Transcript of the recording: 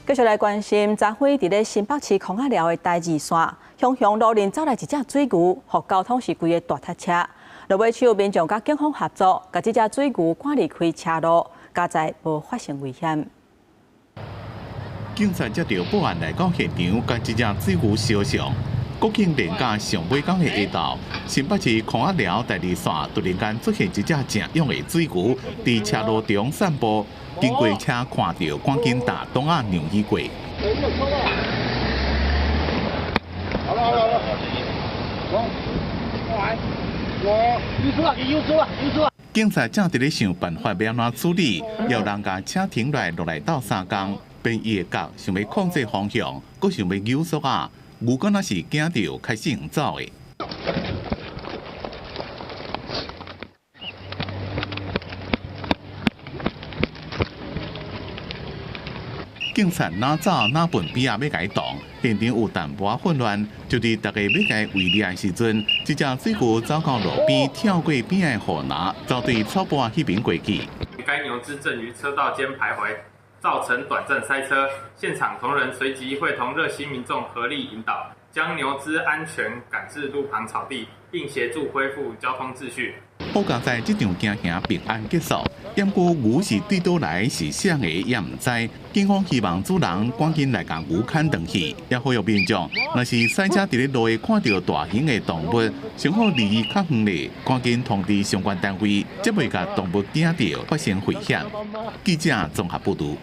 繼續來關心，昨昏佇咧新北市空仔寮的台二線，雄雄路面走來一隻水牛，予交通是規个大塞車。落尾手民眾佮警方合作，共這隻水牛趕離開車路，佳哉無發生危險。警察接著報案來到現場，共這隻水牛相送。國慶連假上尾工的下晝，新北市空仔寮台二線突然間出現一隻誠勇的水牛，佇車路中散步，經過車看著，趕緊踏擋仔讓伊過。好了好了好了，來，我，有數啊，有數啊，有數啊。警察正佇咧想辦法欲按怎處理，予人共車停落來落來鬥相共，變伊的角想欲控制方向，閣想欲扭速仔，牛敢若是驚著開始用走的。警察哪走哪糞邊仔欲共伊擋，現場有淡薄仔混亂。就佇大家欲共伊圍掠的時陣，這隻水牛走到路邊，跳過邊仔的護欄，走對草坡彼邊過去。該牛隻正於車道間徘徊，造成短暫塞車。現場同仁隨即會同熱心民眾合力引導，將牛隻安全趕至路旁草地，並協助恢復交通秩序。好佳哉這場驚嚇平安結束，毋過牛是對佗來是啥个也毋知。警方希望主人趕緊來共牛牽轉去，也呼籲民眾，若是駛車佇咧路下看著大型的動物，上好離伊較遠咧，趕緊通知相關單位，才袂共動物驚著發生危險。記者綜合報導。